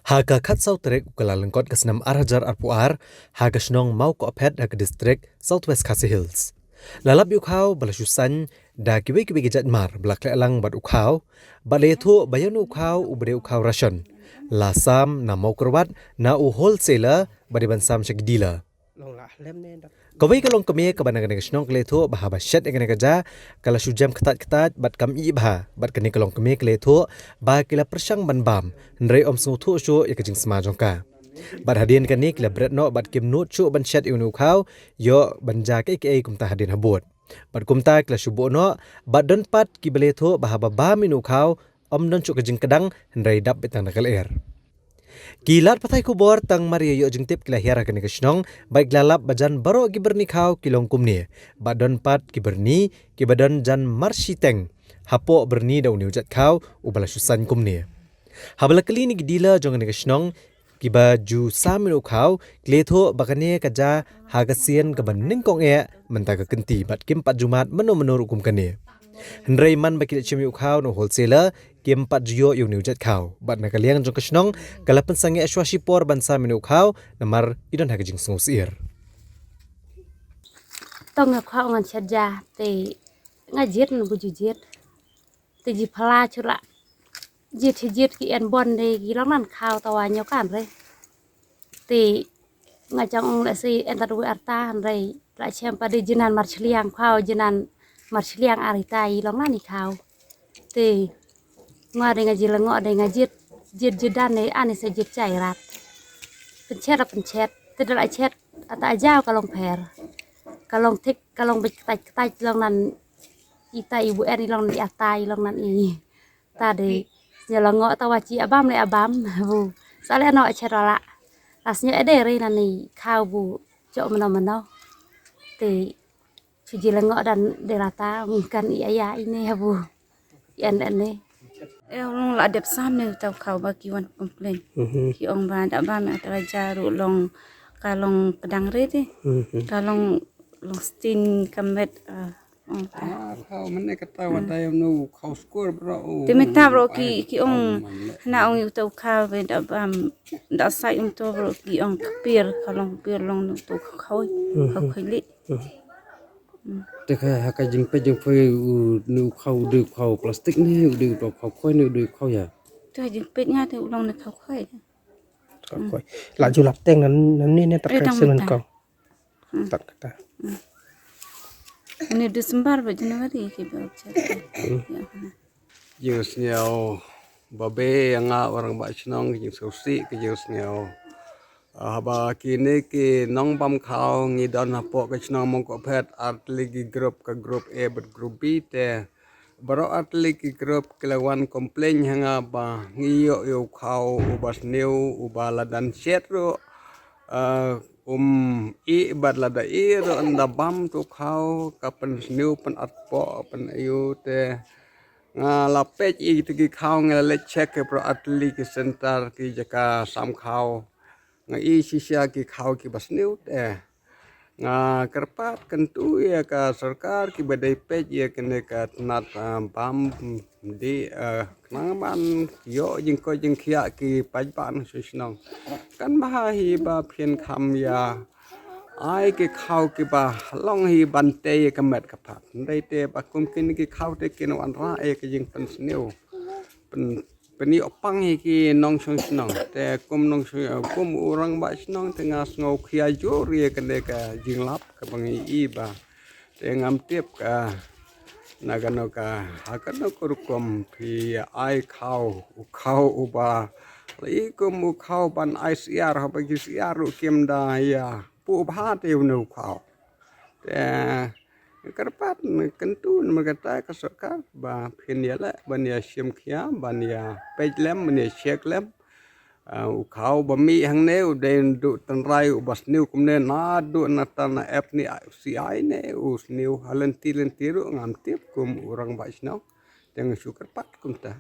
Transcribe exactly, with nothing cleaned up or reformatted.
Ha ka khatsaw tarik u Kyllalyngkot ka snem ar hajar arphew ar, ha ka shnong Mawkohphet ha ka distrik South West Khasi Hills, la lap ïa u khaw ba la shu saiñ da kiwei kiwei ki jait mar ba la khleh lang bad u khaw, bad la ïathuh ba ïa une u khaw uba dei u khaw ration la sam na Mawkyrwat na u wholesaler ba dei ban sam sha ki dealer. Kawei ka longkmie kaba na kane ka shnong ka la ïathuh ba haba shet ïa kane ka ja, ka la shu jem ktait ktait bad kam ih bha, bad kane ka longkmie ka la ïathuh ba ki la pyrshang ban bam, hynrei ym sngewthuh shuh ïa ka jingsma jong ka. Bad hadien kane ki la bret noh bad kim nud shuh ban shet ïa une u khaw, ïoh ban ja kaei kaei kumta hadien habud. Bad kumta ki la shu buh noh, bad don pat kiba la ïathuh ba haba bam ïa une u khaw, ym don shuh ka jingkdang, hynrei dap beit tang na ka lyer. Ki lad pathai khubor tang mar ïa ïoh jingtip ki la hiar ha kane ka shnong, bad ki la lap ba jan baroh ki byrni khaw ki long kumne, bad don pat ki byrni kiba don jan mar shiteng hapoh byrni da une u jait khaw uba la shu saiñ kumne. Haba la kylli na ki dealer jong kane ka shnong kiba ju sam ïa une u khaw, ki la ïathuh ba kane ka ja ha ka sien kaba nyngkong eh mynta ka kynti bad kim pat ju mad mano mano ruh kum kane. Hynrei man ba ki la shim ïa u khaw na u wholesaler, kim pat ju ïoh ïa une u jait khaw. Bad na ka liang jong ka shnong, ka la pynsangeh shuwa shipor ban sam ïa une u khaw, namar i don ha ka jingsngewsyier. To nga khaw ngan shet ja, te nga jied na bu ju jied. Te ji phala chura. Jied hi jied ki en bon de ki long nan khaw tawa ñiew kan re. Te nga jang ong lehse en ta dawei arta hynrei la shem pat de jinan mar shiliang khaw, jinan mar shiliang ar ita i long nan i khaw. Te nga de nga jied lyngngoh de nga jied, jied jied dan de ani sa jied chai rat. Pynchet la pynchet, te da la chet ata ajaw ka long pher. Ka long thik, ka long bit ktait ktait long nan ita i bu en i long nan i ata i long nan i. Ta de sñiaw lyngngoh tawa chi abam le abam bu. Sa le noh chet la. La sñiaw ede re nan i khaw bu. Chok mano mano. Te chu ji lyngngoh dan de rata mungkan i aya ine bu. I en en ne. Eh, long la dep sam ne tau khaw ba ki wan complain. Mhm. Ki ong ba da ba me ata ja ru long ka long pedang re de. Mhm. Ka long long sting kamet, ah, ong ta. Ah, khaw mane kata wa dai no khaw skur bro. Te meta bro ki, ki ong na ong yu tau khaw be da bam da sai ong to bro ki ong kpir ka long kpir long no to khaw. Mhm. Khaw khaw li. Mhm. Te ka ha ka jingpeit jingpeit u, ne u khaw u dei u khaw plastik ne u dei u khaw khoi ne u dei u khaw ya. Te jingpeit nga te u long ne khaw khoi. Khaw khoi. La ju lap teng nan, nan ni ne tak ka sen kong. Hmm. Tak kata. Hmm. Ini Desember ba Januari ki ba chat. Hmm. Ya. Jingsñiaw babe ïa nga u rangbah shnong, jingsngewsih ki jingsñiaw. Ah, haba kine ki nongbam khaw ngi don hapoh ka shnong Mongkohphet, ar tylli ki group, ka group A bad group B te. Baroh ar tylli ki group ki la wan complain ha nga ba ngi ïoh ïa u khaw uba sniew uba la dang shet ruh. Ah, um ih bad lada ih ruh ynda bam tu khaw ka pynsniew pynatpoh pyn ayu te. Nga la peit ïa kito ki khaw, nga la leit check ïa baroh ar tylli ki center ki jaka sam khaw. Nga ïohi shisha ki khaw kiba sniew te. Nga kyrpad kyntu ïa ka sorkar kiba dei peit ïa kane ka tnat, ah, bam dih, ah, khnang ban ïoh jingkoit jingkhiah ki paidbah na shnong. Kan bha hi ba phin kham ïa ai ki khaw kiba long hi ban tei ïa ka met ka phad. Hynrei te ba kum kine ki khaw te kin wanrah ïa ka jingpynsniew. Pyn, pynïoh pang ïa ki nongshong shnong. Te kum nongshong, kum u rangbah shnong te nga sngew khia jur ïa kane ka jinglap kaba ngi i ba. Te ngam tip ka na kano ka, ha kano ka rukom phi ai khaw, u khaw uba. La i kum u khaw ban ai syiar, haba ki syiar ruh kim da ïa pu bha te une u khaw. Te kyrpad kyntu namar kata ka sorkar ba phin ïaleh ban ïa shim khia, ban ïa peit lem, ban ïa check lem. Ah, u khaw ba mih hangne u dei naduh tynrai uba sniew kumne naduh na tan na ep ni C I ne u sniew ha lynti lynti ruh ngam tip kum u rangbah shnong. Te nga shu kyrpad kumta.